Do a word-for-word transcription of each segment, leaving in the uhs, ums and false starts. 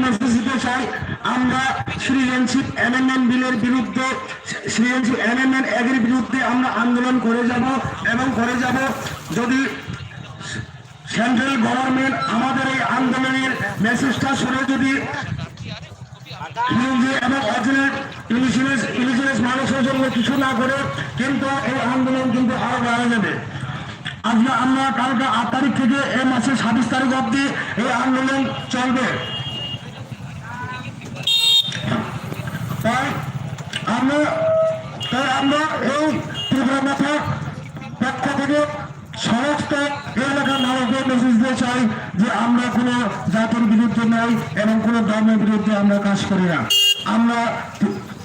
মেসেজ দিতে চাই, আমরা সিটিজেনশিপ অ্যামেন্ডমেন্ট বিলের বিরুদ্ধে, সিটিজেনশিপ অ্যামেন্ডমেন্ট অ্যাক্টের বিরুদ্ধে আমরা আন্দোলন করে যাব এবং করে যাব। যদি সেন্ট্রাল গভর্নমেন্ট আমাদের এই আন্দোলনের মেসেজটা শুনে যদি হিন্দু এবং অরিজিনাল ইন্ডিজিনাস, ইন্ডিজিনাস মানুষের জন্য কিছু না করে, কিন্তু এই আন্দোলন কিন্তু আরো বাড়া যাবে। আজকে আমরা কালকে আট তারিখ থেকে এই মাসের ছাব্বিশ তারিখ অবধি এই আন্দোলন চলবে। তাই আমরা, তাই আমরা এই ত্রিপুরা মথা পক্ষ থেকে সমস্ত এলাকার মানুষদের মেসেজ দিতে চাই যে আমরা কোনো জাতির বিরুদ্ধে নই এবং কোনো ধর্মের বিরুদ্ধে আমরা কাজ করি না। আমরা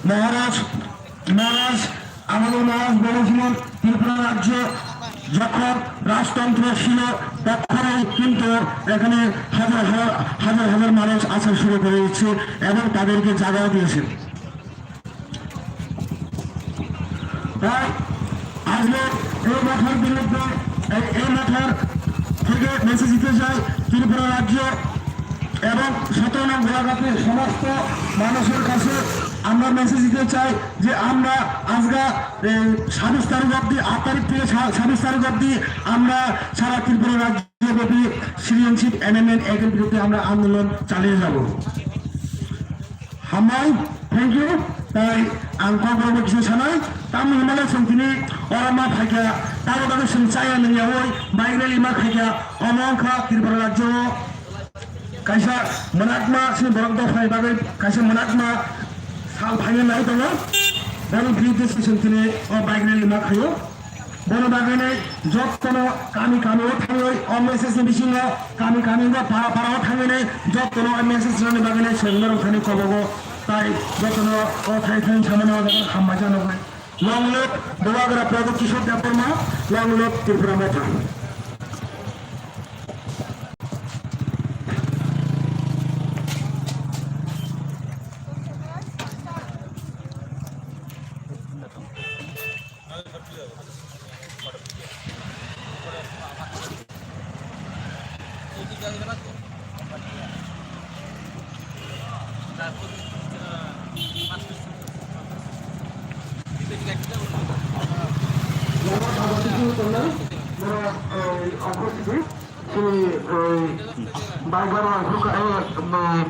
মহারাজ, মহারাজ, আমাদের মহারাজ বলেছিলেন, ত্রিপুরা রাজ্য যখন রাজতন্ত্র ছিল, তখনই কিন্তু এখানে হাজার হাজার, হাজার হাজার মানুষ আসা শুরু করে দিচ্ছে এবং তাদেরকে জায়গাও দিয়েছে। তাই আজকে এই মাথার বিরুদ্ধে, এই, এই মাথার থেকে মেসেজ দিতে চাই ত্রিপুরা রাজ্য এবং সতেরো নং গোলাঘাটের সমস্ত মানুষের কাছে আমরা মেসেজ দিতে চাই যে আমরা আজকে এই ছাব্বিশ তারিখ অবধি, আট তারিখ থেকে ছা-, ছাব্বিশ তারিখ অবধি আমরা সারা ত্রিপুরা রাজ্যব্যাপী সিটিজেনশিপ অ্যামেন্ডমেন্ট অ্যাক্টের বিরুদ্ধে আমরা আন্দোলন চালিয়ে যাব। Hambai, thank you. Tai ang kok rok kisa sanai, tamo hwnmale chwng tini oro ma phaikha, tamo bagwi chwng chaya nangya oi, bike rally ma phaikha, omo wngkha Tripura rajyo o kaisa mwnakma, chini borok dophani bagwi kaisa mwnakma sal phaina nai tongo. Borok biruddhe se chwng tini o bike rally ma khaio. Bono bagwi nai jottono kami kami o thangwi o message ni bisingo kami kami ba para para o thangwi nai jottono o message rani bagwi nai chwng norok thani kobogo tai jottono o thai thai samani o jaga hambai jano. Long live Bubagra Pradyot Kishore Debbarma, long live Tripura Motha. Chini, eh, bike bar rang khuka, eh,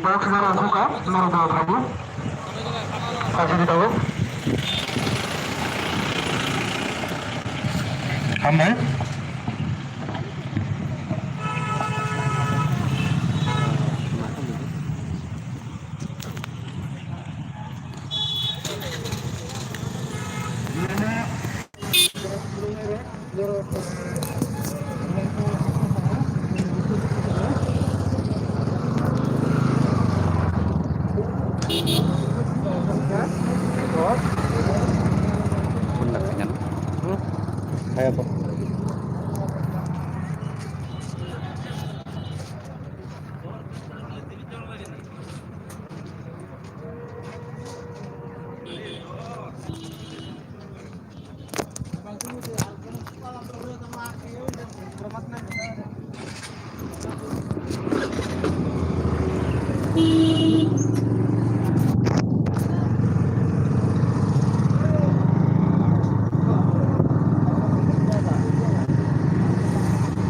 bike bar rang khuka, norok dal khabu. Kasih di tahu. Hambai.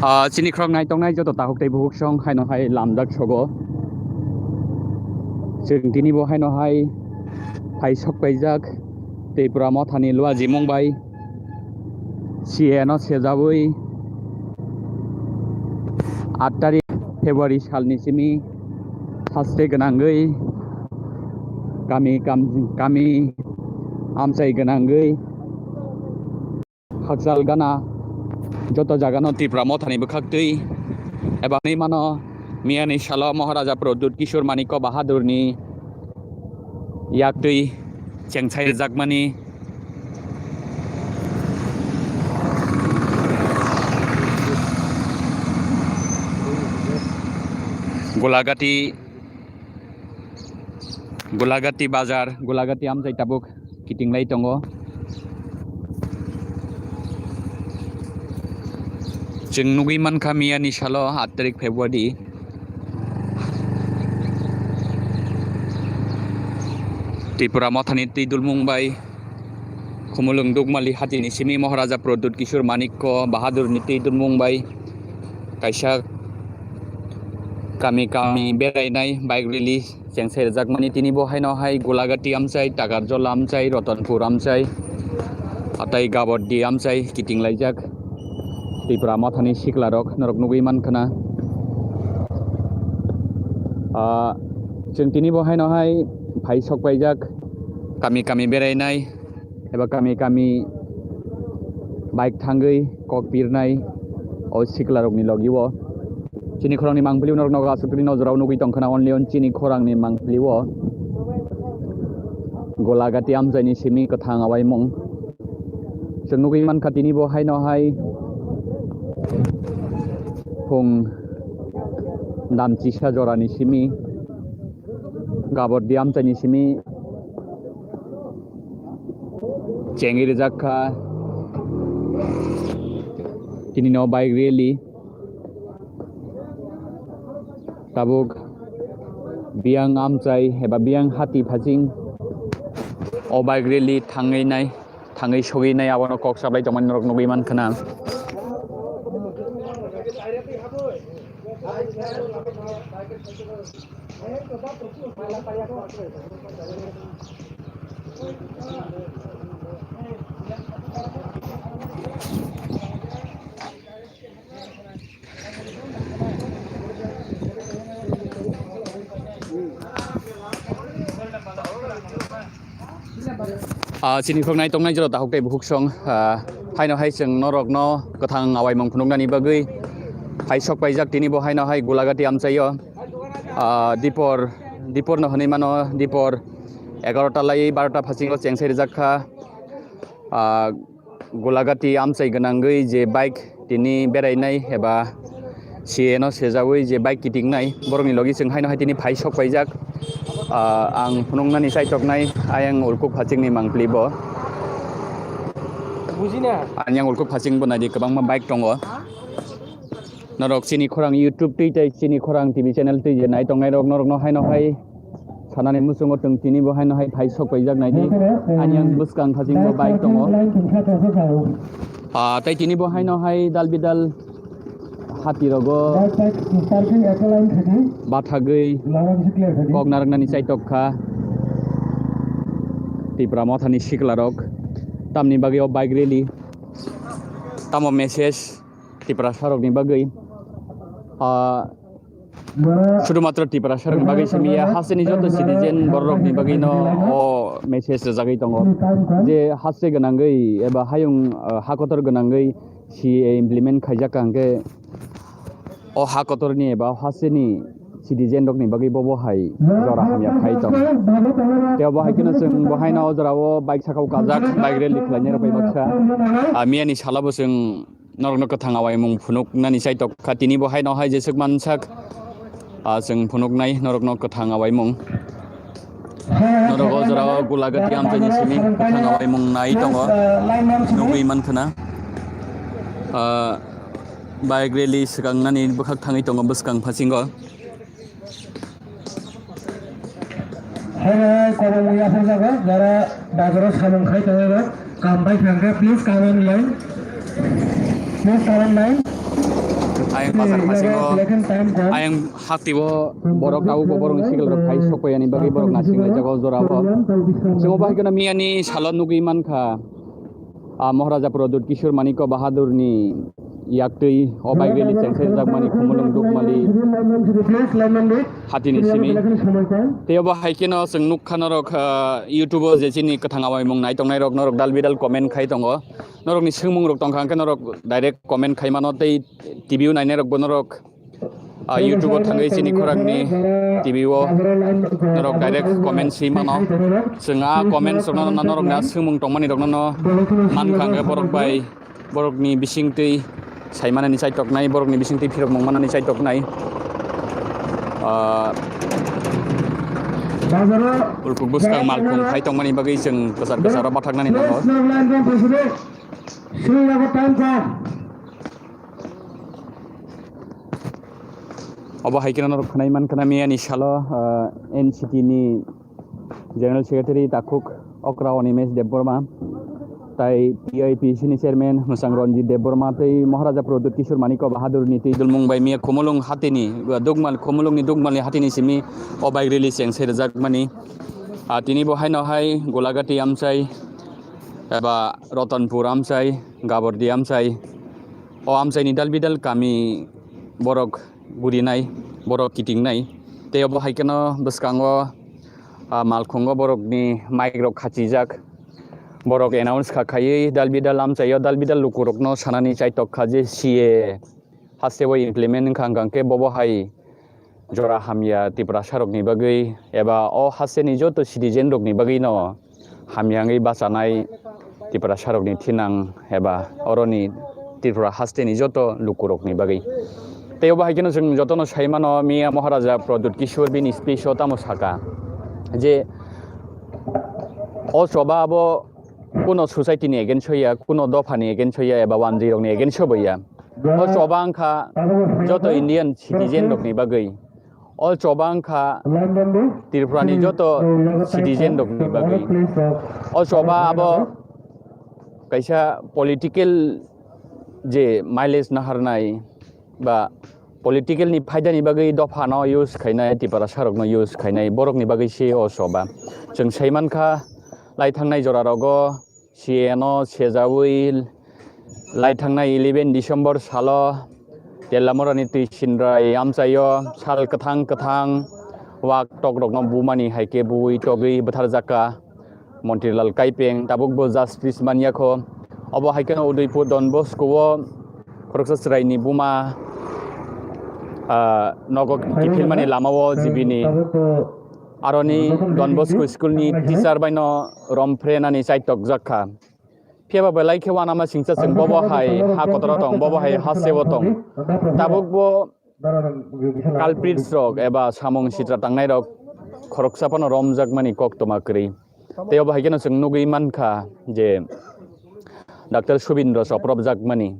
Ah, chini khorok nai tongnai joto takhuk tei bukhuk song haino hai lamjak sogo. Chwng tini bo haino hai phai sok paijak Tripura Mothani Luajimung bai. C A no sejabwi aat tarik February salni simi saste gwnangwi kami kam-, kami amchai gwnangwi hakchal gana joto jagano Tripura Mothani bwkhaktwi eba hinwi mano miyani salo Maharaja Pradyut Kishore Manikya Bahadurni yaktwi chengsai rwjakmani. Golagati, Golagati bazar, Golagati amchai tabuk kitinglai tongo. Chwng nugwi mankha miyani salo aat tarik February. Tipra Mothani twi dulmung bai Khumulwng Dukmali hatini simi Maharaja Pradyut Kishore Manikya Bahadurni twi dulmung bai kaisa kami kami berainai bike rally chengsai rwjakmani tini bo haino hai Golagati amchai, Takarjola amchai, Ratanpur amchai, atai Gaboddi amchai kiting laijak. Tipra Mothani siklarok norok nugwi mankha na. Ah, chwng tini bo haino hai phai sok paijak, kami kami berainai eba kami kami bike thangwi kok pirnai o siklarokni logi o. Chini khorangni mangpili norok nogo aswk tini nojorao nugwi tongkha na, only on chini khorangni mangpili o Golagati amchaini simi kwthang awaimung. Chwng nugwi mankha tini bo haino hai phung damchisa jorani simi Gaboddi amchaini simi chengwi rijak kha tini no bike rally. Tabuk biyang amchai eba biyang hati phaching o bike rally thangwi nai, thangwi sogwi nai, abono kok sablai tongmani norok nugwi mankha na. Ah, chini khok nai tongnai jora dahok tei bukhuk song, ah, haino hai chwng norokno kwthang awaimung phunuknani bagwi hai sok paijak tini bo haino hai Golagati amchaio. Ah, dipor, dipor no hwnwi mano, dipor egarota lai barota phasingo chengsai rijak kha. Ah, Golagati amchai gwnangwi je bike tini berainai eba C A no sejawi je bike kitingnai borokni logi chwng haino hai tini phai sok paijak. Ah, ang phunuknani chaitoknai ayang ulkuk phachingni mangpili bo. Bujina. Ani yang ulkuk phaching bo naidi kwbangma bike tongo. Norok chini khorang YouTube twi tei chini khorang T V channel twi je nai tongnai rok norokno haino hai sanani muchungo chwng tini bo haino hai phai sok paijak naidi. Ani yang bwskang thaching bo bike tongo. Ah, tei tini bo haino hai dal bidal hati rogo bathagwi kok narwknani chaitok kha Tipra Mothani sikla rok. Tamni bagwi o bike rally tamo message Tiprasa rokni bagwi, ah, sudhumatro Tiprasa rokni bagwi simi ya, hasteni joto citizen borok rokni bagwi no o message rwjagwi tongo je haste gwnangwi eba hayung, ah, ha kotor gwnangwi C A implement khaijak ka hwnkhe o ha kotorni eba hasteni citizen rokni bagwi bobo hai jora hamya khai tong. Tei obo hai kheno chwng bo haino o jorao bike sakao kajak, bike rally khlainai rok bai baksa, ah, miyani salo bo chwng norokno kwthang awaimung phunuknani chaitok kha. Tini bo haino hai jeswk mansak, ah, chwng phunuknai norokno kwthang awaimung. Norok o jorao Golagati amchaini simi kwthang awaimung nai tongo, nugwi mankha na. Ah, bike rally swkangnani bwkhak thangwi tongo bwskang phasingo. Horo kwbangma yaphar jago, jara bazaro samung khai tongo, kam bai phangkhe, please come online. Please come online. Ayang bazar phasingo, ayang haktibo borok tabukbo borokni sikil rok phai sokpaiani bagwi borok nasing lai jago jorabo. Chwngbo hai kheno miyani salo nugwi mankha, ah, Maharaja Pradyut Kishore Manikya Bahadurni yaktwi o bike rally chengsai rwjakmani Khumulwng Dukmali hatini simi. Tei obo hai kheno chwng nukha norok, ah, YouTube o je chini kwthang awaimung nai tongnai rok norok dal bidal comment khai tongo. Norokni swngmung rok tongkha hwnkhe norok direct comment khai mano tei T V o nainai rokbo norok, ah, YouTube o thangwi chini khorangni T V o norok direct comment swi mano. Chwng a comments rokno norokni a swngmung tongmani rokno no mankha hwnkhe borok bai borokni bisingtwi saimanani chaitoknai, borokni bisingtwi phirokmung manani chaitoknai. Ah, ulkuk bwskang malkhung phai tongmani bagwi chwng kwchar kwcharo bathaknani nango. Obo hai kheno norok khwnai mankha na miyani salo, ah, N C T ni General Secretary takhuk okra Animesh Debbarma, tai T I P C ni Chairman mwsang Ranjit Debbarma tei Maharaja Pradyut Kishore Manikya Bahadur ni twi dulmung bai miya Khumulwng hatini, Dugmal, Khumulwng ni Dugmal ni hatini simi o bike rally cheng se rwjakmani. Ah, tini bo haino hai Golagati amchai eba Ratanpur amchai, Gabordi amchai, o amchai ni dal bidal kami borok gurinai, borok kitingnai. Tei obo hai kheno bwskango, ah, malkhungo borokni mic rok khachijak. Borok announce kha khaiwi dal bidal amchaio dal bidal lukurokno sanani chaitok kha je C A A hasteo implement wngkha, hwnkha khe bobo hai jora hamya Tiprasa rokni bagwi eba o hasteni joto citizen rokni bagwino hamya wngwi bachanai Tiprasa rokni thinang eba oroni Tripura hasteni joto lukurokni bagwi. Tei obo hai kheno chwng jotono sai mano, miya Maharaja Pradyut Kishore bini speech o tamo saka je o choba abo kuno society ni against o ya, kuno dopha ni against o ya eba wanjwi rokni against o bo ya. O choba wngkha joto Indian citizen rokni bagwi. O choba wngkha Tripura ni joto citizen rokni bagwi. O choba abo kaisa political je mileage naharnai ba political ni phaida ni bagwi dopha no use khainai, Tiprasa rok no use khainai, borok ni bagwi se o choba. Chwng sai mankha, lai thangnai jora rogo C A A no sejaui lai thangnai eleven December salo Telamorani twi sinrai amchaio sal kwthang kwthang wak tok rokno bumani hai khe bui togwi bwtharjakha Montri Lal Kaipeng, tabuk bo justice manya kho. Obo hai kheno Udaipur Don Bosco o khoroksa chwraini buma, ah, nogo kiphilmani lamao jibini aroni Don Bosco school ni teacher bai no rom phrenani chaitok jak kha. Phiya ba belai khe uanama singcha chwng bobo hai ha kotoro tong, bobo hai ha sebo tong. Tabuk bo culprits rok eba samung sitra tangnai rok khoroksa phano romjakmani koktwma kwrwi. Tei obo hai kheno chwng nugwi mankha je Doctor Subindra chopropjakmani.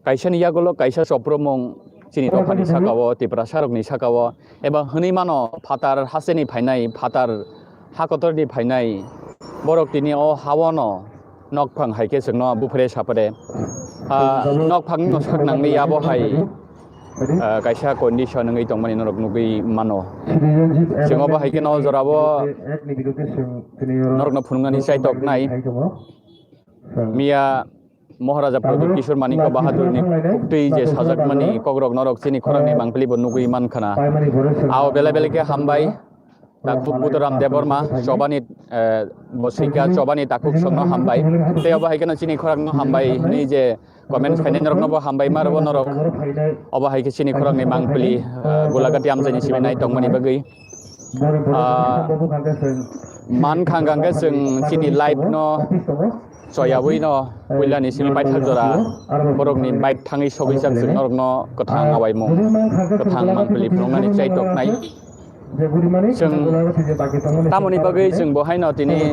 Kaisani yagulo kaisa chopromung chini dophani sakao, Tiprasa rokni sakao, eba hwnwi mano phatar hasteni phainai, phatar ha kotorni phainai borok tini o haono nokphang hai khe chwngno buphre saphre. Ah, nokphangno sak nangni abo hai, ah, kaisa condition wngwi tongmani norok nugwi mano. Chwng obo hai kheno jorabo norokno phunuknani chaitok nai. Miya Maharaja Pradyut Kishore Manikya Bahadurni khuktwi je sajakmani kokrok norok chini khorangni mangpili bo nugwi mankha na. Ao belai belai khe hambai. Takhuk Buddharam Debbarma, chobani, eh, bo swikha, chobani takhuk songno hambai. Tei obo hai kheno chini khorangno hambai hwnwi je comments khainai norokno bo hambai ma rwo norok. Obo hai khe chini khorangni mangpili, eh, Golagati amchaini simi nai tongmani bagwi. Ah, man khang khang khe chwng chini live no choyaui no puilani simi paithak jora borokni bike thangwi sogwi jak chwng norokno kwthang awaimung, kwthang mangpili phunuknani chaitok nai. Chwng tamoni bagwi chwng bo haino tini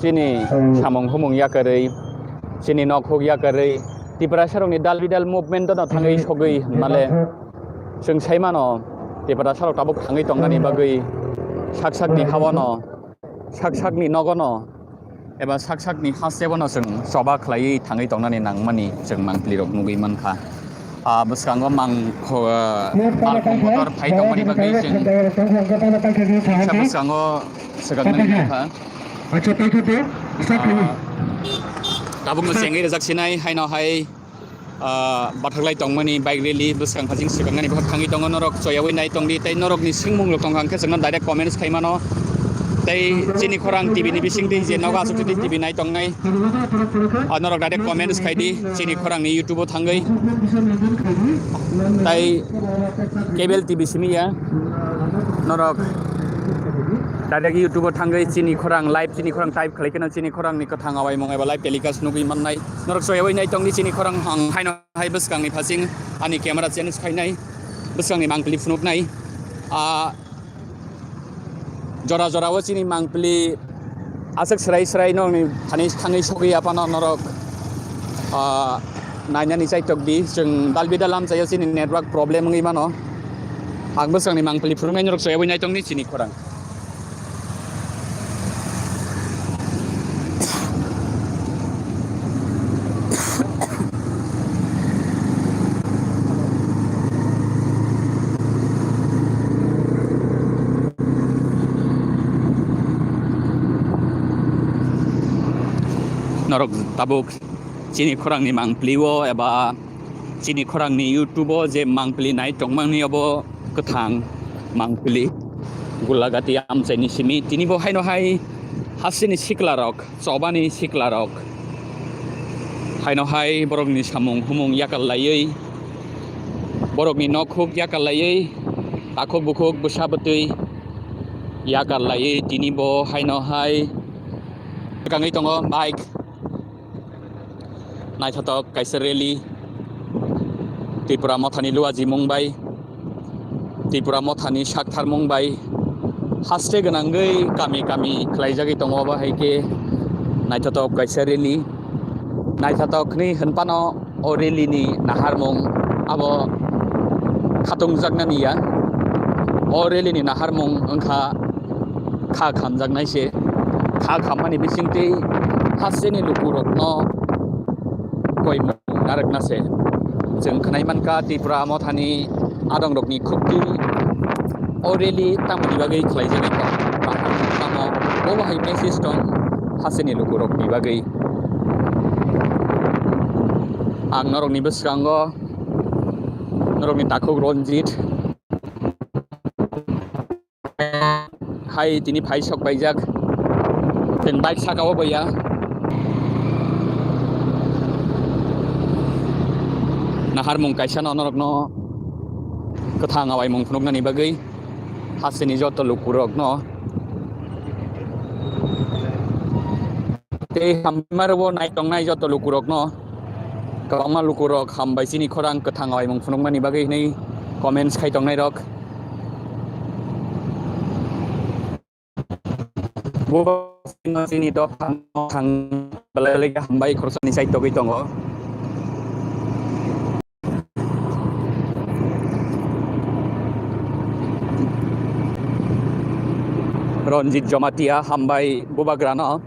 chini samung humung yakarwi, chini nok huk yakarwi, Tiprasa rokni dal bidal movement no thangwi sogwi male chwng sai mano Tiprasa rok tabuk thangwi tongnani bagwi sak sakni haono, sak sakni nogono eba sak sakni hasteo no chwng choba khlaiwi thangwi tongnani nangmani chwng mangpili rok nugwi mankha. Ah, bwskango mangkho-, ah, malkhung motor phai tongmani bagwi chwng kisa bwskango swkaknani nukha. Ah, tabukno chengwi rwjak sinai haino hai, ah, bathaklai tongmani bike rally bwskang phasing swkaknani bwkhak thangwi tongo, norok choyaui nai tongdi tei norokni swngmung rok tongkha hwnkhe chwngno direct comments khai mano. Tei chini khorang T V ni bisingtwi je nogo aswk twi T V nai tongnai. Ah, norok direct comments khai di, chini khorangni YouTube o thangwi. Tai cable T V simi ya. Norok direct YouTube o thangwi chini khorang live, chini khorang type khlai kheno chini khorangni kwthang awaimung eba live telecast nugwi mannai. Norok soyawi nai tongdi chini khorang ang haino hai bwskangni phasing ani camera change khainai. Bwskangni mangpili phunuknai. Ah, Jora jora o chini mangpili aswk srai srai norokni thani thangwi sogwi aphano norok, ah, nainani chaitok di. Chwng dalbidal amchaio chini network problem wngwi mano. Ang bwskangni mangpili phunuknai norok soyaui naitongni chini khorang. Norok tabuk chini khorangni mangpili o eba chini khorangni YouTube o je mangpili nai tongmani obo kwthang mangpili Gulagati amchaini simi. Tini bo haino hai hasteni siklarok, chobani siklarok haino hai borokni samung humung yakal laiwi, borokni nokhuk yakal laiwi, takhuk bukhuk bwsa bwtwi yakal laiwi tini bo haino hai kwkangwi tongo bike. Naithotok kaisa rally, Tripura mothani luajimung bai, Tripura mothani saktharmung bai haste gwnangwi kami kami khlaijagwi tongo. Abo hai khe naithotok kaisa rally. Naithotok hwnwi hwnphano o rally ni naharmung abo khatungjaknani ya. O rally ni naharmung wngkha kha khamjaknai se. Kha khammani bisingtwi hasteni lukurokno koimung narwkna se. Chwng khwnai mankha Tripura mothani adongrokni khukti o rally tamoni bagwi khlaijagwi tong. Tamo bo bahai message tong hasteni lukurokni bagwi. Ang norokni bwskango norokni takhuk Ranjit hai tini phai sok paijak. Chwng bike saka o boya. Naharmung kaisa no norokno kwthang awaimung phunuknani bagwi hasteni joto lukurokno tei hambai maro nai tongnai joto lukurokno. Kwbangma lukurok hambai chini khorang kwthang awaimung phunukmani bagwi hwnwi comments khai tongnairok. Bo chini dophano thang belai belai khe hambai khoroksa ni side togwi tongo. Ranjit Jamatia hambai bubagrano.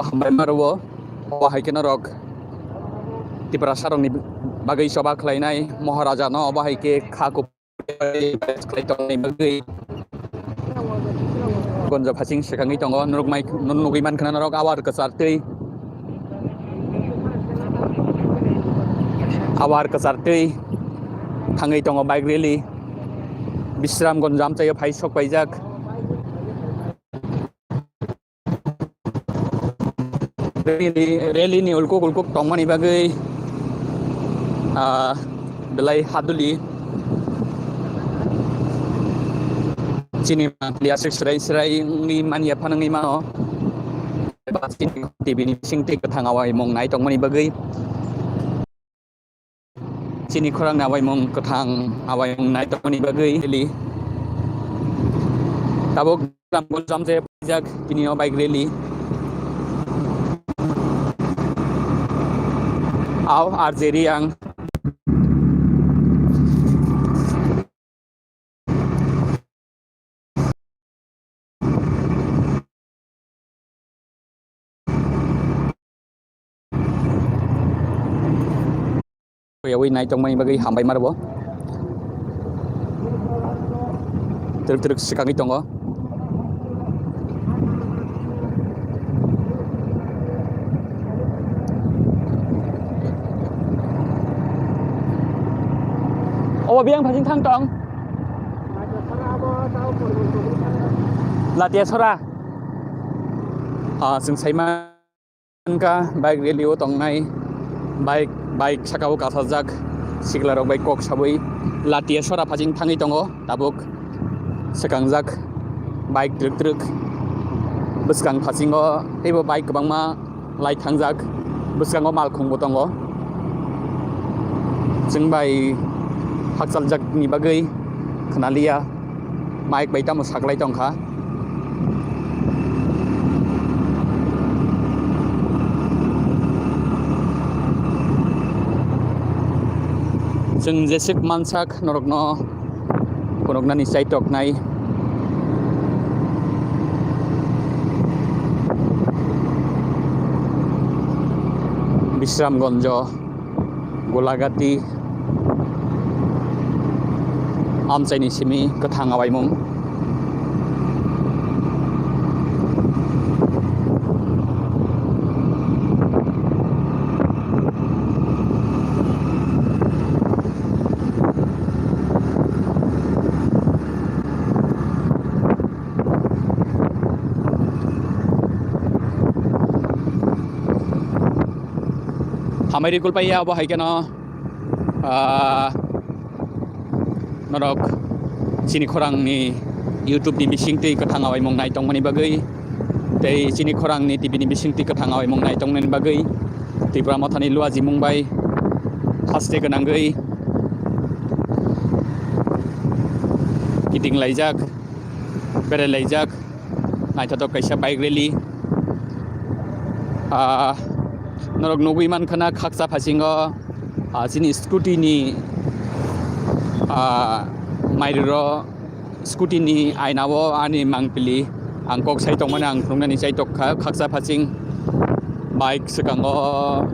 Hambai maro, obo hai khe norok Tiprasa rokni bagwi choba khlainai Maharaja no obo hai khe kha kuk khlai tongni bagwi gonjo phasing swkangwi tongo. Norok mai nugwi mankha norok awar kwchar twi, awar kwchar twi thangwi tongo bike rally. Bisramganj amchaio phai sok paijak. Rally, rally ni ulkuk ulkuk tongmani bagwi, ah, belai haduli chini mangpili aswk swrai swrai wngwi manya phano wngwi mano. Ba chini T V ni bisingtwi kwthang awaimung nai tongmani bagwi. Chini khorang ni awaimung kwthang awaimung nai tongmani bagwi rally. Tabuk Ramgul Jamje paijak tini o bike rally. Au R J Riang. Yawi nai tongmani bagwi hambai maro. Twrwk twrwk swkangwi tongo. Obo biyang phasing thang tong. Latia sora. Ah, chwng saima. Wngkha bike rally o tongnai, bike, bike saka o kasajak, sikla rok bai kok sabui latia sora phasing thangwi tongo tabuk swkangjak bike twrwk twrwk. Bwskang phasingo teibo bike kwbangma lai thangjak, bwskango malkhung bo tongo. Chwng bai hakchaljak ni bagwi khwnaliya. Mic bai tamo saklai tongkha. Chwng jeswk mansak norokno phunuknani chaitoknai. Bisramganjo. Golagati amchaini simi kwthang awaimung. Hambai rikul paiya abo hai kheno, ah, norok chini khorangni YouTube ni bisingtwi kwthang awaimung nai tongmani bagwi, tei chini khorangni T V ni bisingtwi kwthang awaimung nai tongmani bagwi Tipra Mothani luajimung bai haste gwnangwi kiting laijak, berai laijak. Naithotok kaisa bike rally. Ah, norok nugwi mankha na khaksa phasingo, ah, chini scooty ni, ah, mairiro scooty ni aina o ani mangpili ang kok sai tongmani ang phunuknani chai tokkha khaksa phasing bike swkango.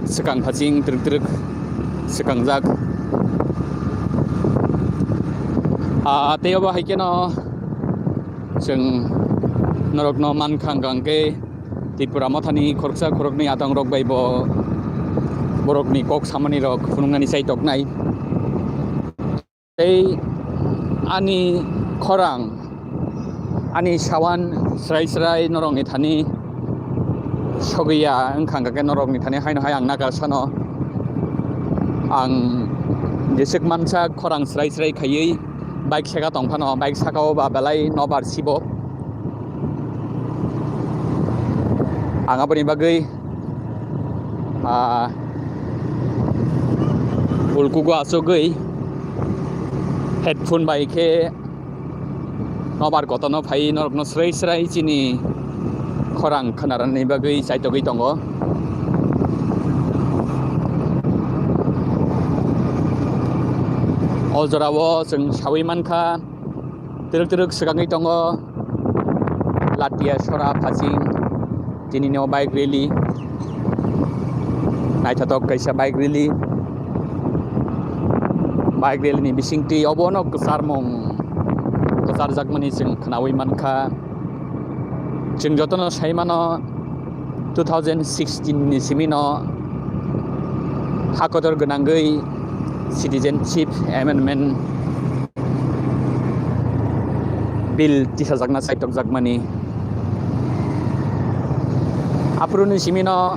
Swkang phasing twrwk twrwk swkangjak. Ah, tei obo hai kheno chwng norokno mankha hwnkha hwnkhe Tripura Mothani khoroksa khoroknwi atongrok bai bo borokni kok samanirok phunuknani chai toknai. Tei ani khorang, ani sawan srai srai norokni thani sogwi ya wngkha, hwnkha khe norokni thani haino hai ang nagasano ang jeswk mansa khorang srai srai khaiwi bike saka tong phano, bike saka o ba belai nobar sibo. Ang aboni bagwi, ah, ulkugo asugwi headphone bai khe nobar kotorno phai norokno srai srai chini khorang khwnarani bagwi chaitogwi tongo. O jorao chwng sawi mankha, twrwk twrwk swkangwi tongo Latia Sora phasing. Tini no bike rally, naithotok kaisa bike rally. Bike rally ni bisingtwi obono kwcharmung kwcharjakmani chwng khwnawi mankha. Chwng jotono sai mano, two thousand sixteen ni simi no ha kotor gwnangwi Citizenship Amendment Bill tisajakna chaitokjakmani. Aphuruni simino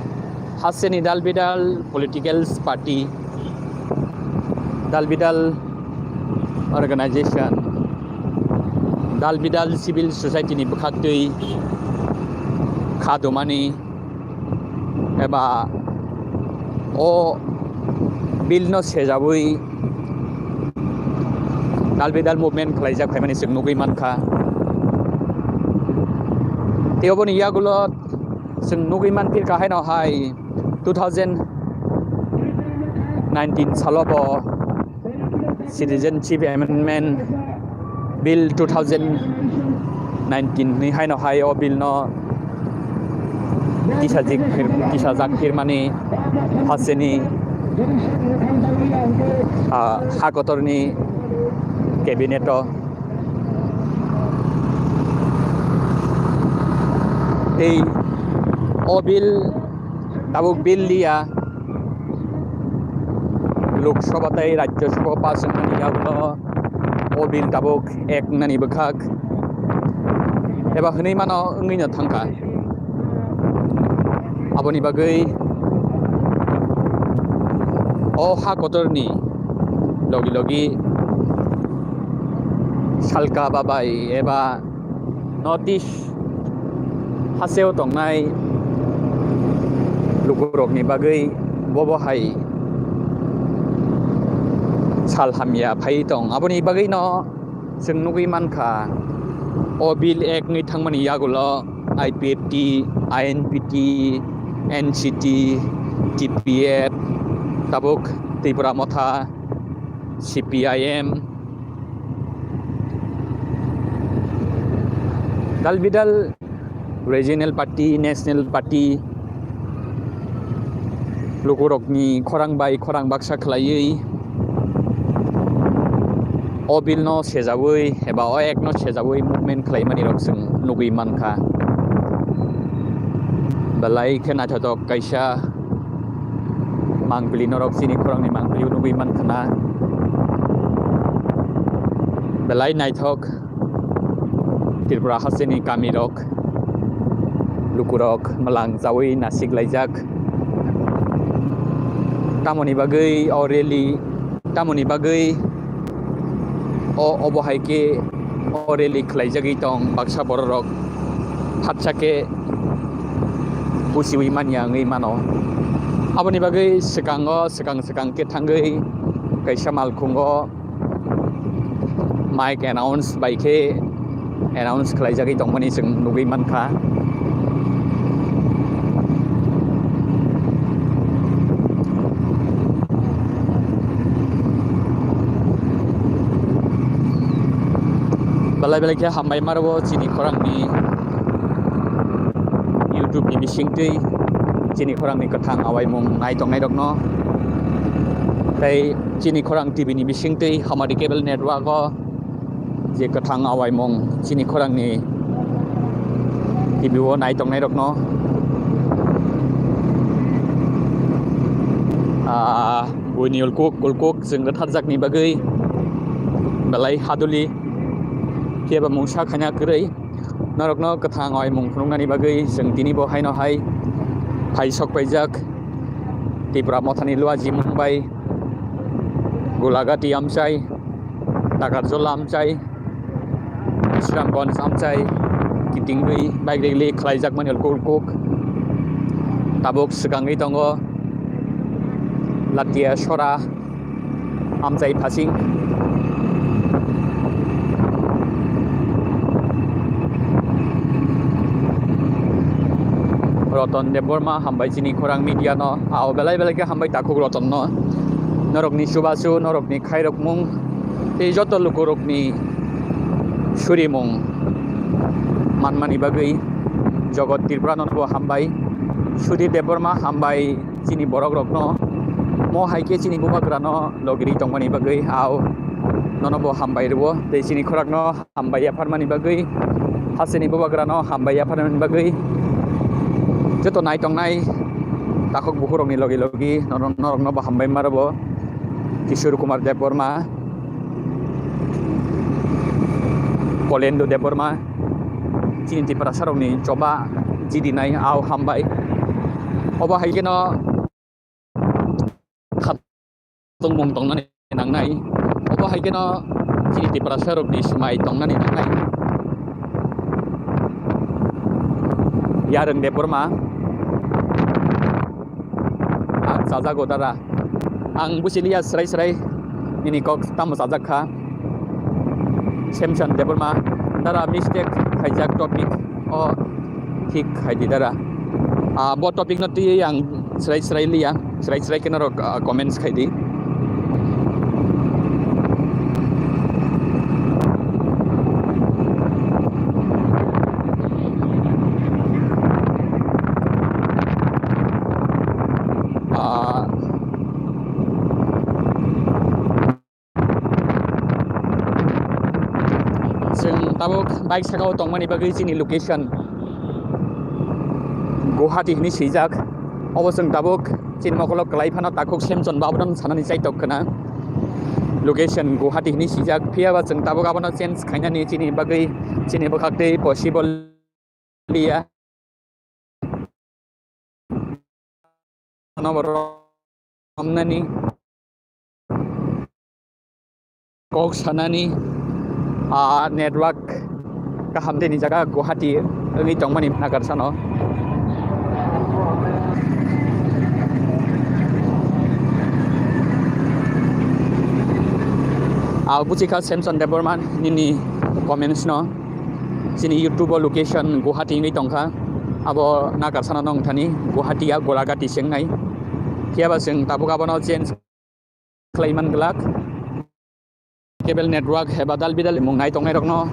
hasteni dal bidal political party, dal bidal organization, dal bidal civil society ni bwkhaktwi kha dumani eba o bill no sejabwi dal bidal movement khlaijak phaimani chwng nugwi mankha. Tei oboni yagulo chwng nugwi manphirkha haino hai two thousand nineteen salo bo Citizenship Amendment Bill two thousand nineteen ni haino hai o bill no tisajik phir-, tisajak phirmani hasteni, ah, ha kotorni cabinet o tei o bill tabuk bill liya. Lok Sabha tei Rajya Sabha pass wngmani yagulo o bill tabuk ek wngnani bwkhak eba hwnwi mano wngwi no thangkha. Aboni bagwi o ha kotorni logi logi salka babai eba North East hasteo tongnai lukurokni bagwi bobo hai sal hamya phai tong. Aboni bagwino chwng nugwi mankha, o bill ek wngwi thangmani yagulo I P F T, I N P T, N C T, T P F, tabuk Tipra Motha, C P I M, dal bidal regional party, national party, lukurokni khorang bai khorang baksa khlaiwi o bill no sejawi eba o act no sejawi movement khlaimani rok chwng nugwi mankha. Belai khe naithotok kaisa mangpili norok chini khorangni mangpili nugwi mankha na. Belai naithok Tripura hasteni kamirok, lukurok mwlang chawi nasik laijak. Tamoni bagwi o rally, tamoni bagwi o, obo hai khe o rally khlaijagwi tong baksa bororok hatsa khe busiwi manya wngwi mano. Aboni bagwi swkango, swkang swkang khe thangwi kaisa malkhungo mic announce bai khe announce khlaijagwi tongmani chwng nugwi mankha. Belai belai khe hambai maro chini khorangni YouTube ni bisingtwi chini khorangni kwthang awaimung nai tongnairokno tei chini khorang T V ni bisingtwi Hamari Cable Network o je kwthang awaimung chini khorangni T V o nai tongnairokno, ah, buini ulkuk ulkuk chwng rwtharjakni bagwi belai haduli phiya ba mungsa khaina kwrwi. Norokno kwthang awaimung phunuknani bagwi chwng tini bo haino hai phai sok paijak Tipra Mothani Luaji Mumbai, Golagati amchai, Takarjola amchai, Bisramganj amchai, kitingwi bike rally khlaijakmani ulkuk ulkuk. Tabuk swkangwi tongo Latia Sora amchai phasing. Roton Debbarma hambai chini khorang media no, ao belai belai khe hambai takhuk Roton no. Norokni chubachu, norokni khairokmung, tei joto lukurokni surimung manmani bagwi Jogot Tripura no bo hambai. Sudhir Debbarma hambai chini borok rokno, mo hai khe chini bubagra no logiri tongmani bagwi, ao nono bo hambai rwo tei chini khorang no hambai yapharmani bagwi, hasteni bubagra no hambai yapharmani bagwi, joto nai tongnai takhuk bukhuk rokni logi logi norok, norok no bo hambai ma rwo. Kishore Kumar Debbarma, Kolendo Debbarma, chini Tiprasa rokni choba jidinai, ao hambai. Obo hai kheno khatungmung tongnani nangnai. Obo hai kheno chini Tiprasa rokni swmai tongnani nangnai. Yarwng Debbarma, ang chajago dara. Ang buchiliya srai srai nini kok tamo chajak kha. Samson Debbarma, dara mistake khaijak topic o thik khai di dara. Ah, bo topic no twiwi ang srai srai liya, srai srai khe norok, ah, comments khai di. Ah, Chwng tabuk bike saka o tongmani bagwi chini location Guwahati hinwi swijak. Obo chwng tabuk chini mokolo kwlai phano takhuk Samson bo abono sanani chaitok khna. Location Guwahati hinwi swijak. Phiya ba chwng tabuk abono change khainani chini bagwi, chini bwkhak tei possible liya. Ano borok romnani, kok sanani, ah, network kaham tei ni jaga Guwahati wngwi tongmani Nagarsano. Ah, buchikha Samson Debbarma nini comments no. Chini YouTube o location Guwahati wngwi tongkha. Abo Nagarsano nong thani Guwahati ya Golagati se wngnai. Phiya ba chwng tabuk abono change khlai man glak. Cable network eba dal bidal mung nai tongnai rokno,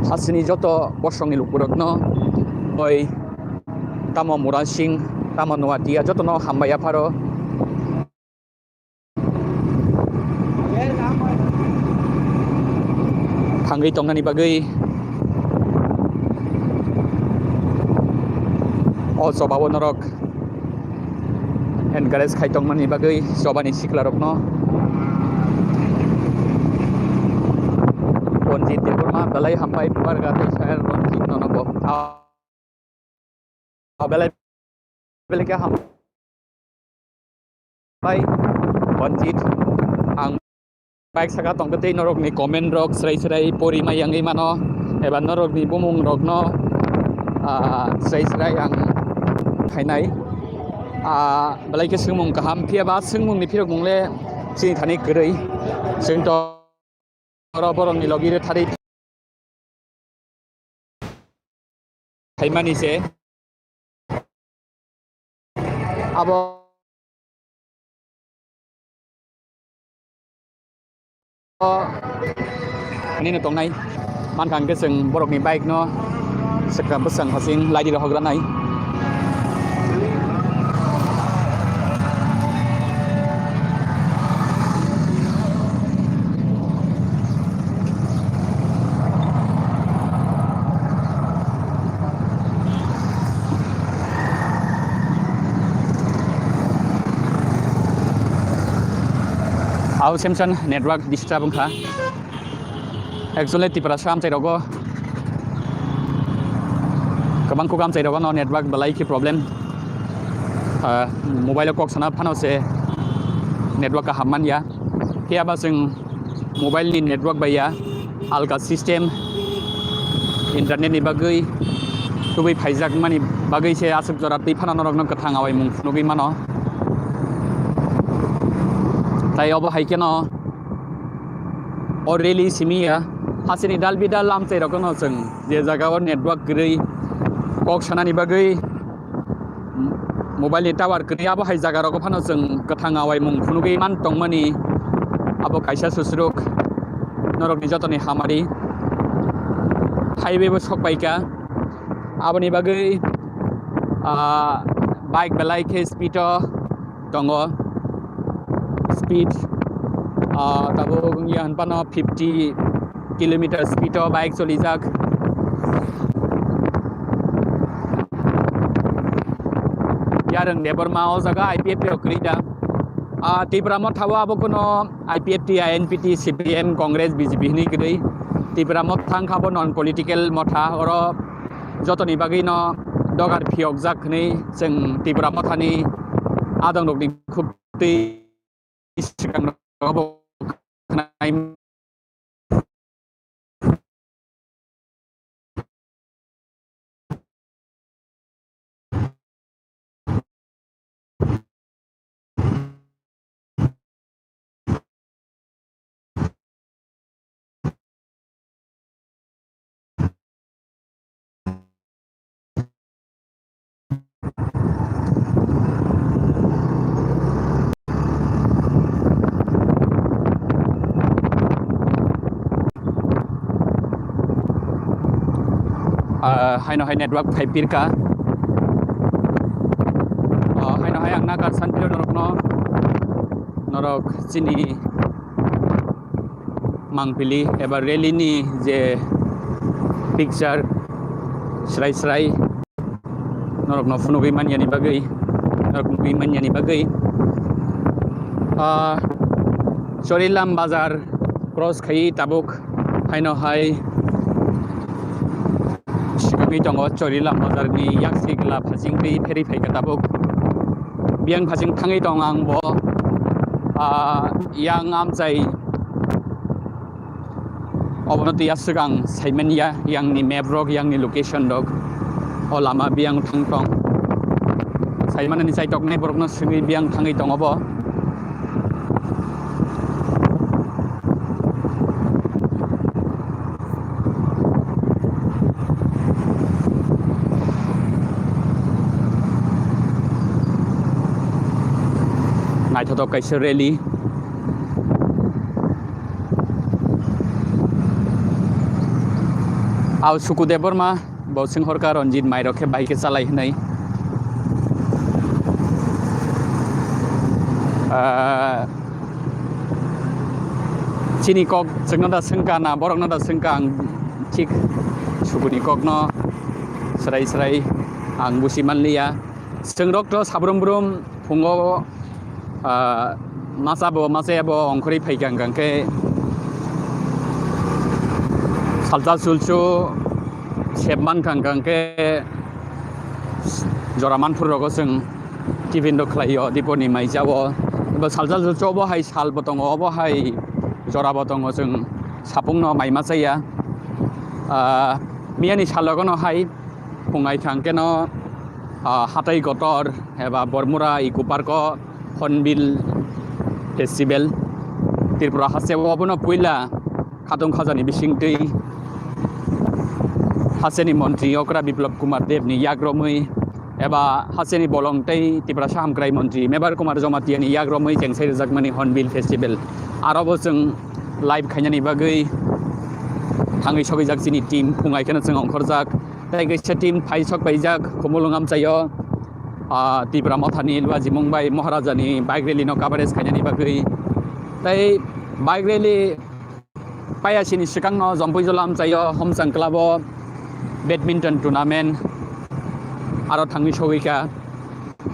hasteni joto bosongni lukurokno, oi tamo Murasing, tamo Noatia, jotono hambai yapharo. Thangwi tongnani bagwi o chobao norok encourage khai tongmani bagwi chobani siklarokno. Bonjit Debbarma belai hambai bubar ga tei sayar rok thik nono bo. Ah, belai belai khe ham. Bai Banjit, ang bike saka tongkhe tei norokni comment rok srai srai pori mai yangwi mano, eba norokni bumung rokno, ah, srai srai ang khainai. Ah, belai khe swngmung kaham, phiya ba swngmungni phirokmung le chini thani kwrwi. Chwng to oro borokni logi rwthari phaimani se. Abo nini tongnai mankha hwnkhe chwng borokni bike no swkang bwswng hasing laidi rohok ranai. Au Samson network disturb wngkha. Actually Tiprasa amchai rogo kwbang kok amchai rogo no network belai khe problem. Ah, mobile o kok sana phano se network kaham manya. Phiya ba chwng mobile ni network bai ya, alka system, internet ni bagwi tubui phaijak mani bagwi se aswk jora twi phano norok no kwthang awaimung phunugwi mano. Tai obo hai kheno o rally simi ya, hasini dal bidal amchai rok no chwng je jaga o network kwrwi, kok sanani bagwi mobile ni tower kwrwi, abo hai jaga rogo phano chwng kwthang awaimung phunugwi man tongmani. Abo kaisa susruk norokni jotoni hamari highway bo sok paikha. Aboni bagwi, ah, bike belai khe speed o tongo. Speed, ah, tabuk wngya hwn phano fifty kilometer speed o bike cholijak. Yarwng Debbarma o jaga I P F T o kwrwi da. Ah, Tipra Motha o abo kuno I P F T, I N P T, C P I M, Congress, B J P hinwi kwrwi. Tipra Motha wngkha bo non political motha, oro jotoni bagwi no dogar phiyokjak hwnwi chwng Tipra Mothani adongrokni khuk twi swkang rogo bo khwnai. Ah, haino hai network phai pirka. Ah, haino hai ang nagar san piro norokno, norok chini mangpili eba rally ni je picture srai srai norokno phunugwi manyani bagwi, norok nugwi manyani bagwi, ah, Chorilam bazar cross khai tabuk haino hai swkangwi tongo Chorilam bazar ni yaksi gla phasing twi pherwi phaikha tabuk. Biyang phasing thangwi tong ang bo, ah, yang amchai obono twi aswk ang saimanya, yang ni map rok, yang ni location rok, o lama biyang thang tong. Saimanani chaitoknai borokno swngwi biyang thangwi tongo bo. Naithotok kaisa rally. Au Suku Debbarma, bo swng horka Ranjit Mai rok khe bai khe chalai hwnwi. Ah, chini kok chwngno da swngkha na, borokno da swngkha, ang thik Sukuni kokno srai srai ang busi manliya. Chwng rok to sabrum brum phungo, ah, masa bo, masa bo ongkhorwi phaikha hwnkha khe salsa sulsu sep mankha hwnkha khe jora manphur rogo chwng tiffin rok khlaio, dipor ni mai jao, Bo sal sal sal obo hai sal bo tongo, obo hai jora bo tongo, chwng sapung no mai ma chaya. Ah, miyani salogo no hai phungai thang keno, ah, hatai kotor eba Bormura Eco Park o Hornbill Festival Tripura haste o obono puila khatung khajani bisingtwi hasteni montri okra Biplab Kumar Deb ni yakromwi eba hasteni bolong tei Tiprasa hamkrai montri Mebar Kumar Jamatia ni yakromwi chengsai rwjakmani Hornbill Festival. Aro bo chwng live khainani bagwi thangwi sogwijak chini team phungai kheno chwng ongkhorjak. Tei kaisa team phai sok paijak Khumulwng amchaio, ah, Tipra Mothani Luaji Mungbai Maharaja ni bike rally no coverage khainani bagwi. Tei bike rally paya sini swkang no Jompui Jola amchaio Homchang Club o badminton tournament aro thangwi sogwi kha.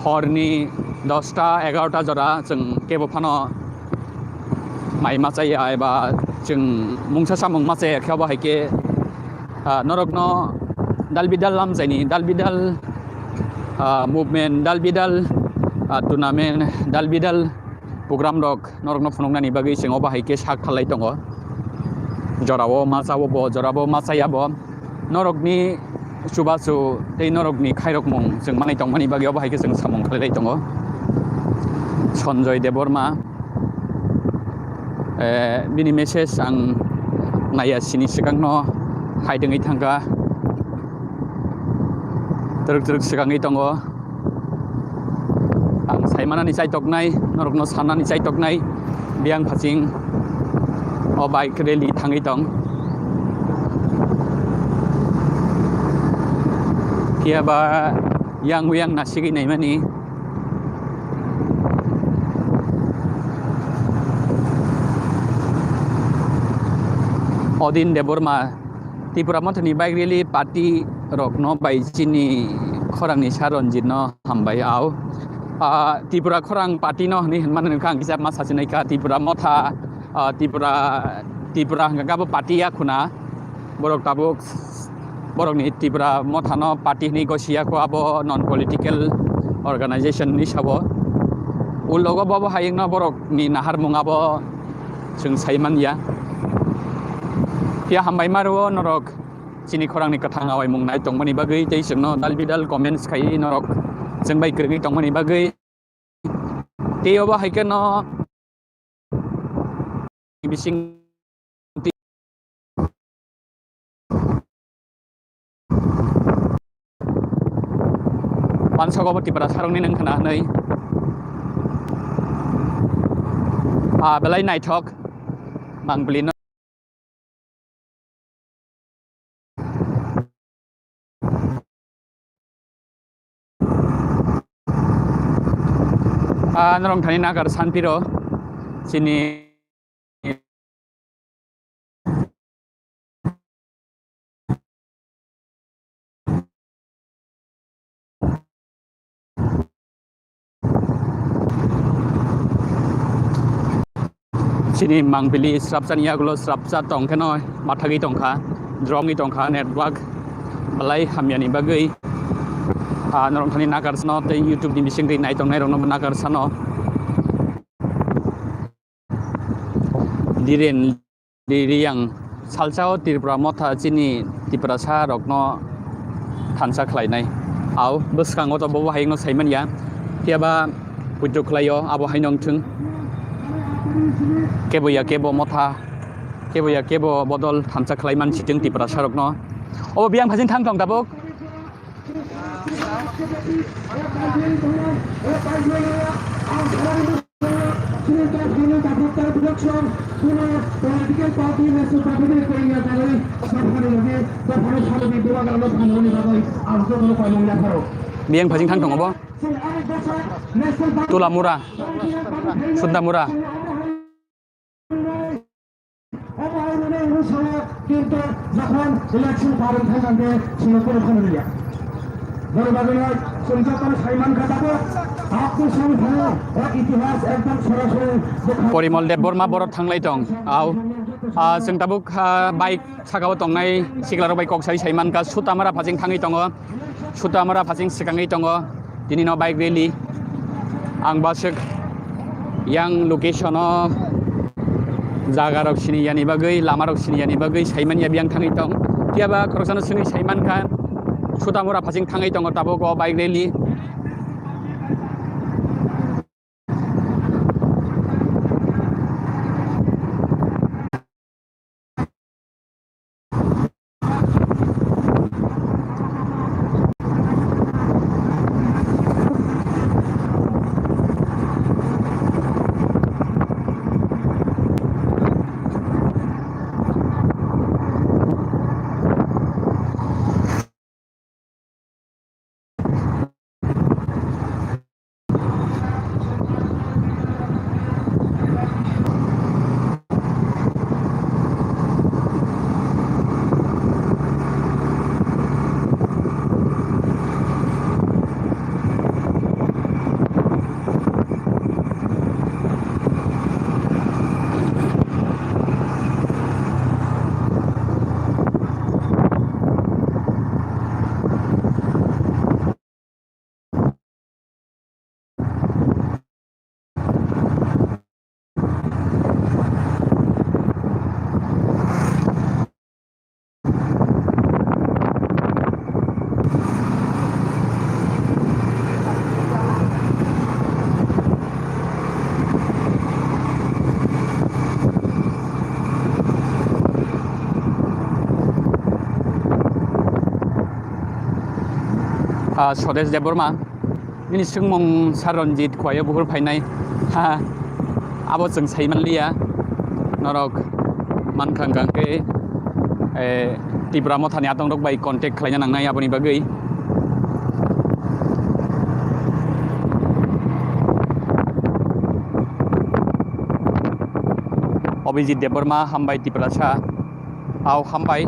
Horni dosta egarota jora chwng kebo phano mai ma chaya eba chwng mungsa samung ma chaya khe obo hai khe, ah, norokno dal bidal lamjaini, dal bidal, ah, movement, dal bidal, ah, tournament, dal bidal program rok norokno phunuknani bagwi chwng obo hai khe sak thalai tongo. Jorao ma chao bo, jorabo ma chaya bo. Norokni chubachu tei norokni khairokmung chwng manwi tongmani bagwi obo hai khe chwng samung khlailai tongo. Sanjoy Debbarma, eh, bini message ang naiya sini swkangno hai dengwi thangkha. Twrwk twrwk swkangwi tongo. Ang saimanani chaitoknai, norokno sanani chaitoknai, biyang phasing o bike rally thangwi tong. Phiya ba yang uyang nasigwi naimani. Odin Debbarma, Tipra Mothani bike rally party rokno bai chini khorangni sa Ranjit no hambai au. Ah, Tipra khorang party no hwnwi hwnmani hwnkha ang kisa ma sachinai kha Tipra Motha, ah, Tipra, Tipra hwnkha khe abo party ya khuna. Borok tabuk borokni Tipra Mothano party hwnwi gosiya kho, abo non political organization hwnwi sabo. Ulogo bobo hayungno borokni naharmung abo chwng sai man ya. Phiya hambai ma rwo norok chini khorangni kwthang awaimung nai tongmani bagwi tei chwngno dal bidal comments khai norok chwng bai kwrwngwi tongmani bagwi. Tei obo hai kheno bising Pansok obo Tipra sarokni nang khna hwnwi. Ah, belai naithok. Mangpili no. Ah, norok thani nagar sanpiro chini. Chini mangpili srapsa ni yagulo srapsa tong kheno mathagwi tongkha, drongwi tongkha, network belai hamyani bagwi. Ah, norok thani nagar sano tei YouTube ni bisingtwi nai tongnai rokno nagar sano. Diren Di Riyang salsa o Tripura Motha chini Tiprasa rokno thansa khlainai. Au bwskango to bobo hayungno saimanya. Phiya ba puitu khlaio abo haino wngthwng. Kebo ya kebo Motha, kebo ya kebo bodol thansa khlaiman sitwng Tiprasa rokno. Obo biyang phasing thang tong tabuk. Biyang phasing thang tongo bo. Tula Mura, Sunda Mura. Omo hai mane eno sala kintu jokhon election paron thai jangde sino kono khono riya. Boro bagwi no chwng jotono saiman kha tabuk. Apni song thano o itihas ekdom sorasori bwkha. Porimol Debbarma borok thanglai tong. Au. Ah, chwng tabuk, ah, bike saka o tongnai sikla rok bai kok sai saiman kha. Sutamara phasing thangwi tongo. Sutamara phasing swkangwi tongo. Tini no bike rally. Ang baswk Yang location o jaga rok sini yani bagwi, lama rok sini yani bagwi saiman ya biyang thangwi tong. Phiya ba khoroksano swngwi saiman kha, Sutamura phasing thangwi tongo tabuk o bike rally. Ah, Swadesh Debbarma, nini swngmung Sir Ranjit Khwai o buphur phainai. Ha, abo chwng saimanliya. Norok mankha hwnkha khe, eh, Tipra Mothani atong rok bai contact khlaina nangnai aboni bagwi. Abhijit Debbarma, hambai Tiprasa. Au, hambai.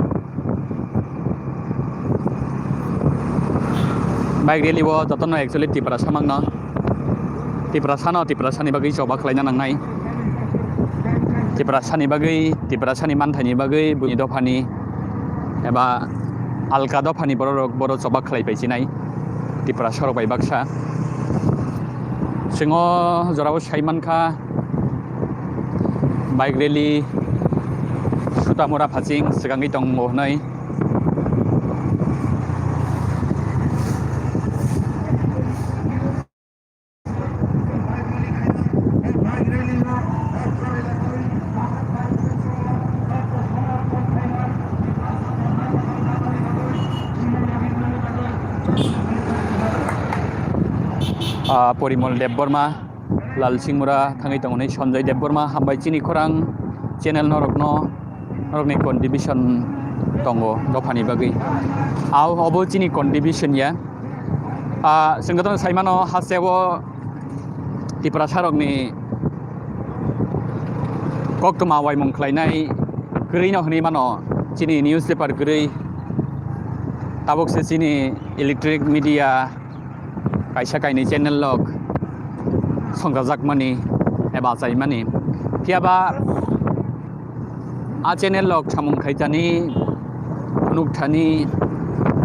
Bike rally o jotono actually Tiprasa mangno. Tiprasano Tiprasani bagwi choba khlaina nangnai. Tiprasani bagwi, Tiprasani manthaini bagwi, buini dophani eba alka dophani bororok boro choba khlai paichinai. Tiprasarok bai baksa. Chwng o jorao sai mankha, bike rally Sutamura phasing swkangwi tongo hwnwi. Ah, Porimol Debbarma, Lal Singmura thangwi tongo, Sanjoy Debbarma, hambai chini khorang channel norokno, norokni contribution tongo dophani bagwi. Au, obo chini contribution ya. Ah, chwng jotono sai mano, hasteo Tiprasarokni koktwma waimung khlainai kwrwino hwnwi mano chini newspaper kwrwi. Tabuk se chini electronic media kaisa kainwi channel rok songchajakmani eba achaimani. Phiya ba a channel rok samung khaitani, phunukthani,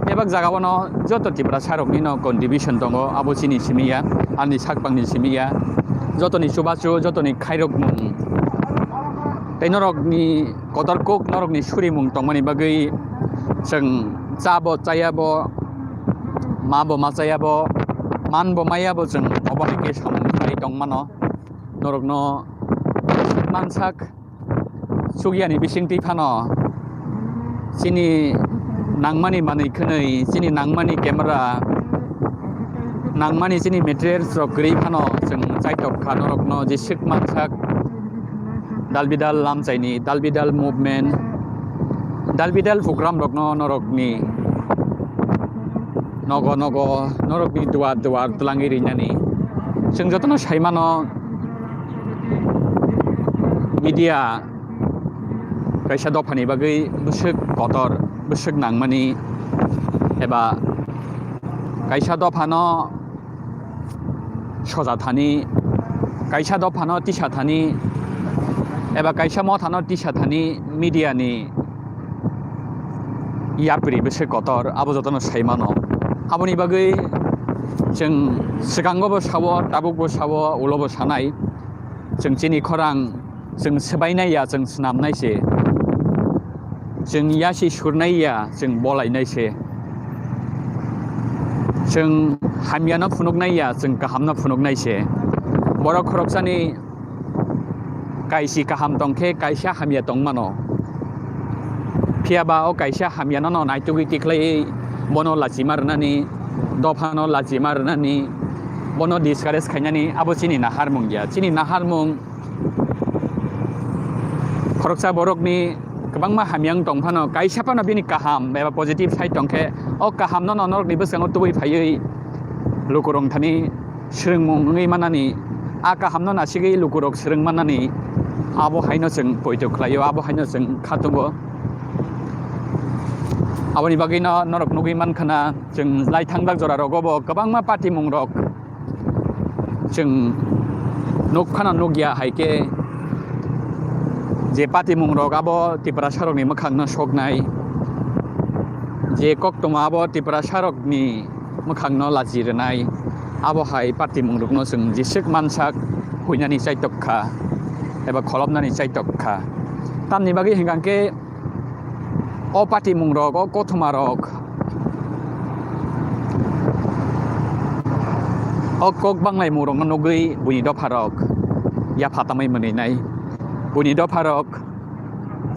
bebak jagao no joto Tiprasarokni no contribution tongo, abo chini simi ya, ani sakbangni simi ya. Jotoni chubachu, jotoni khairokmung tei norokni kotor kok, norokni surimung tongmani bagwi chwng cha bo chaya bo, ma bo ma chaya bo, man bo maya bo, chwng obo hai khe samung khai tong mano. Norokno mansak chukyani bisingtwi phano chini nangmani manwi khwnwi, chini nangmani camera, nangmani chini materials rok kwrwi phano chwng chaitok kha norokno jeswk mansak. Dalbidal lamchaini, dalbidal movement, dalbidal program rokno norokni nogo nogo, norokni duar duar twlangwi rinani. Chwng jotono sai mano, media kaisa dophani bagwi bwswk kotor, bwswk nangmani, eba kaisa dophano soja thani, kaisa dophano tisa thani, eba kaisa mothano tisa thani media ni yapri bwswk kotor, abo jotono sai mano. Aboni bagwi chwng swkango bo sao, tabuk bo sao, ulo bo sanai. Chwng chini khorang chwng swbainai ya, chwng snamnai se. Chwng yasi surnai ya, chwng bolainai se. Chwng hamyano phunuknai ya, chwng kahamno phunuknai se. Borok khoroksani kaisi kaham tongkhe kaisa hamya tongmano. Phiyaba o kaisa hamyano no naitugwi tikhlaiwi bono lachima rwnani, dophano lachima rwnani, bono discourage khainani abo chini naharmung ya. Chini naharmung khoroksa borokni kwbangma hamya wng tong phano, kaisa phano bini kaham eba positive side tongkhe, o kahamno no norokni bwskango tubui phaiwi lukurok thani swrwngmung wngwi manani, a kahamno nasigwi lukurok swrwng manani, abo haino chwng poito khlaio, abo haino chwng khatungo. Aboni bagwino norok nugwi mankha na, chwng lai thangjak jorarogo bo kwbangma patimungrok chwng nukphano nukya hai khe, je patimungrok abo Tiprasarokni mwkhangno soknai, je koktwma abo Tiprasarokni mwkhangno lachi rwnai, abo hai patimungrokno chwng jeswk mansak huinani chaitok kha eba kholopnani chaitok kha. Tamni bagwi hwnkha khe o patimungrok, o kothomarok, o kok banglaimungrokno nugwi buini dopharok yapha tamwi mwnwinai. Buini dopharok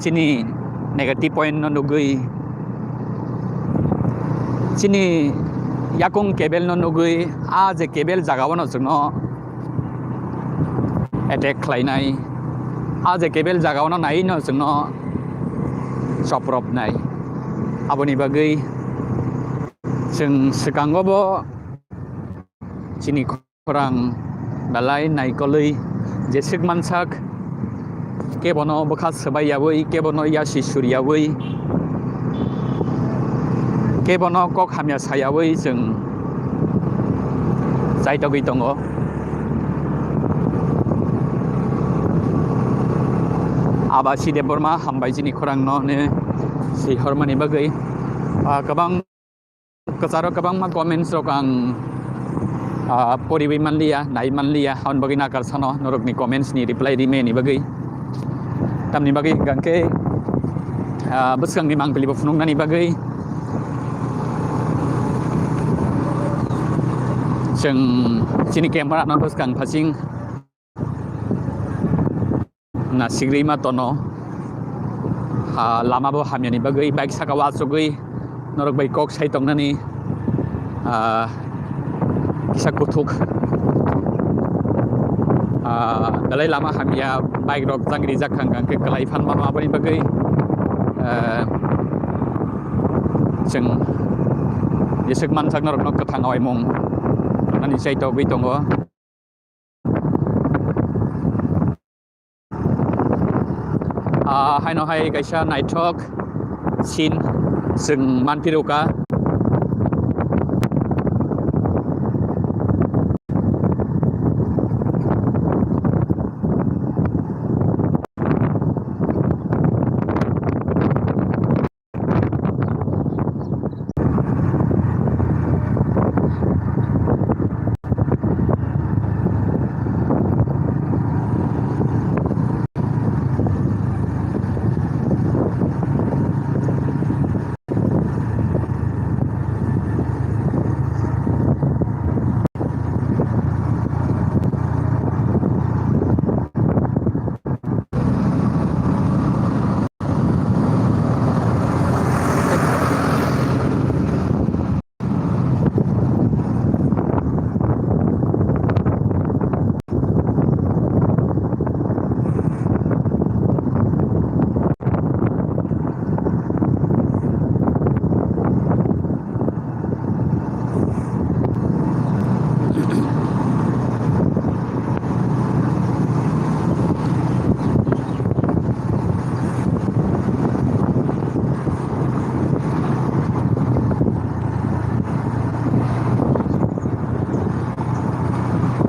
chini negative point no nugwi, chini yakung kebel no nugwi, a je kebel jagao no chwngno attack khlainai, a je kebel jagao no nai no chwngno chopropnai. Aboni bagwi chwng swkango bo chini khorang belai naikolwi jeswk mansak, kebono bwkha swbai yaui, kebono yasi sur yaui, kebono kok hamya sa yaui chwng chaitogwi tongo. Abasi Debbarma, hambai chini khorangno hwnwi swi hormani bagwi. Ah, kwbang kwcharo kwbangma comments rok ang, ah, poriwi manliya, nai manliya, aboni bagwi nakar sano norokni comments ni reply rimani bagwi. Tamni bagwi hwnkha khe, ah, bwskangni mangpili bo phunuknani bagwi chwng chini camera no bwskang phasing nasigri ma tono. Ha, lama bo hamyani bagwi bike saka o achugwi norok bai kok sai tongnani, ah, kisa kuthuk, ah, belai lama hamya, bike rok jang rijak kha, hwnkha khe kwlai phan mano aboni bagwi, ah, chwng jeswk mansak norokno kwthang awaimung ani chai togwi tongo. Ah, haino hai kaisa naithok scene chwng manphi rwkha.